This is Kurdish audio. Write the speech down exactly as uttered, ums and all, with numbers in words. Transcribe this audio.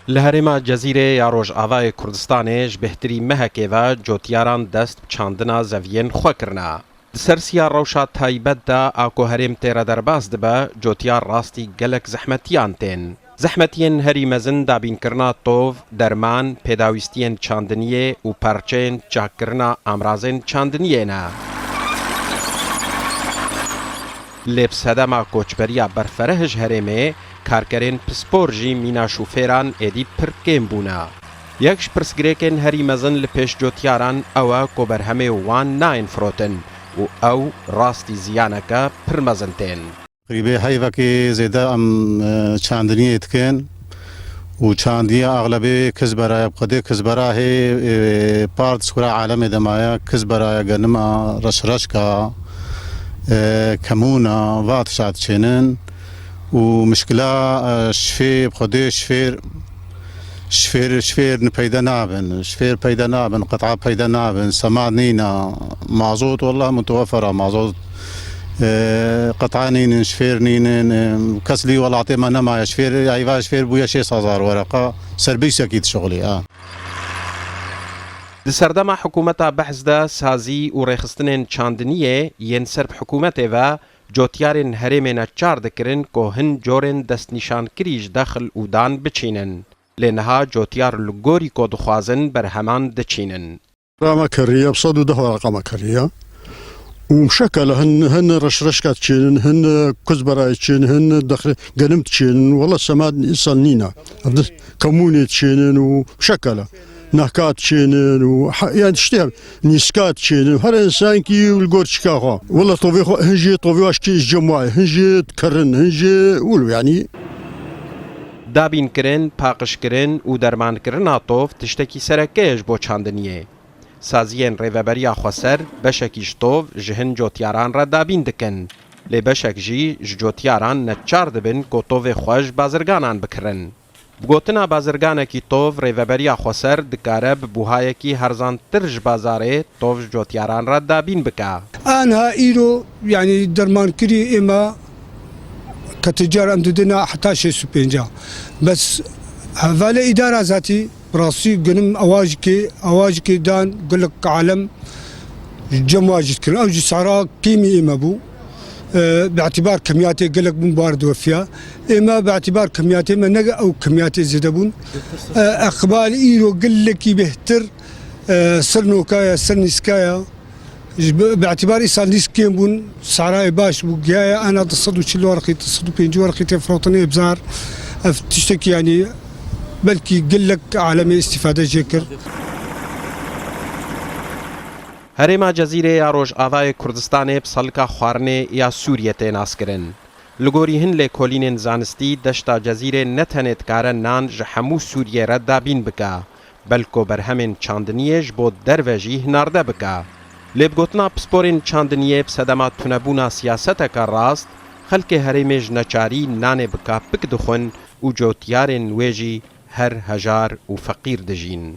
Li herêma Cezîrê ya Rojavayê Kurdistanê ji bêhtirî mehekê ve cotiyaran dest bi çandina zeviyên xwe kirine. Di ser siya rewşa taybet de a ku herêm tê re derbas dibe, cotiyar rastî gelek zehmetiyan tên. Zehmetiyên herî mezin dabînkirina tov, derman, pêdawîstiyên çandiniyê û parçeyên çakkirina amrazên çandiniyê ne. Lê bi sedema koçberiya berfereh ji herêmê, karkerên pispor jî mîna şofêran êdî pir kêm bûne. Yek ji pirsgirêkên herî mezin li pêş cotiyaran ew e ku berhemê wan nayên firotin û ew rastî ziyaneke pir mezin tên. Qrîbê heyvekê zêde em, e, çandiniyê dikin û çandiye axlebê Kizbera ye, bi xwedê Kizbera hê, e, part ji kura alemê de maye, Kizbera ye, genima, reşreşka, e, kemûna, va tişta diçênin û mişkila, e, şifê, bi xwedê şifêr, şifêr, şifêr peyde nabin, şifêr peyde nabin, qet'a peyde nabin, semad nîna, mazot, wallah, muteweffer a mazot, e, qet'a nînin, şifêr nînin, e, kes lî welatê me nemaye, şifêr, heyva şifêr bûye şêst hezar wereqa, serbîsekî dişixulî, ha. Di serdema hikûmeta Behs de sazî û rêxistinên çandiniyê yên ser bi hikûmetê ve, cotyarên herêmê neçar dikirin ku hin corên destnîşankirî ji dexil û dan biçînin. Lê niha cotyar li gorî ku dixwazin berheman diçînin. Rama kiriye, bi sed û deh wereqa me kiriye. Û mşekele hin, hin reşreşka diçênin, hin kuzberayê diçênin, hin dexre genim diçênin. Wela semad însan nîne. Ev di kemûnê diçênin û mşekele. Nehka diçênin û he-, yani tiştê nîska diçênin. Her însankî li gor çika xwe. Wela tovê xwe, hin jê tovê wa ji kê, ji cem wa ye, hin jê dikerin, hin jê wilo yani. Dabînkirin, paqijkirin û dermankirina tov tiştekî sereke ye ji bo çandiniyê. Saziyên Rêveberiya Xweser beşekî ji tov ji hin cotyaran re dabîn dikin, lê beşek jî ji cotyaran neçar dibin ku tovê xwe ji bazirganan bikirin. Bi gotina bazirganekî tov, Rêveberiya Xweser dikare bi buhayekî herzantir ji bazarê tov ji cotyaran re dabîn bike. Anha îro, yani dermankirî êma ke ticar em didina heta şêst û pênc. Bes hevalê îdara zatî, bi rastî genim awajikê, awajikê dan gelek alem cem wa jî dikirin. Ew jî sehra kêmî ême bû. E, bi îtîbar kemiyatê gelek bûn bar diwefiya. Ême bi îtîbar kemiyatê me ne ew kemiyatê zêde bûn. E, iqbal îro gelekî bêhtir, e, ser noka ye, ser nîska ye. Ji bi, bi îtîbar îsal nîsk kêm bûn, sehrayê baş bû, giyaya ana du sed û çil werqî, du sed û pêncî werqî tê firotin ê bizar. Ev tiştekî, yanî belkî gelek alemê îstîfade jê kir. Herêma Cezîrê ya Rojavayê Kurdistanê bi salika xwarinê ya Sûriyê tê naskirin. Li gorî hin lêkolînên zanistî, deşta Cezîrê ne tenê dikare nan ji hemû Sûriyê re dabîn bike, belko berhemên çandiniyê ji bo derve jî hinarde bike. Lê bi gotina pisporên çandiniyê, bi sedema tunebûna siyaseteke rast, xelkê herêmê ji neçarî nanê bi kapik dixwin û cotyarên wê jî her hejar û feqîr dijîn.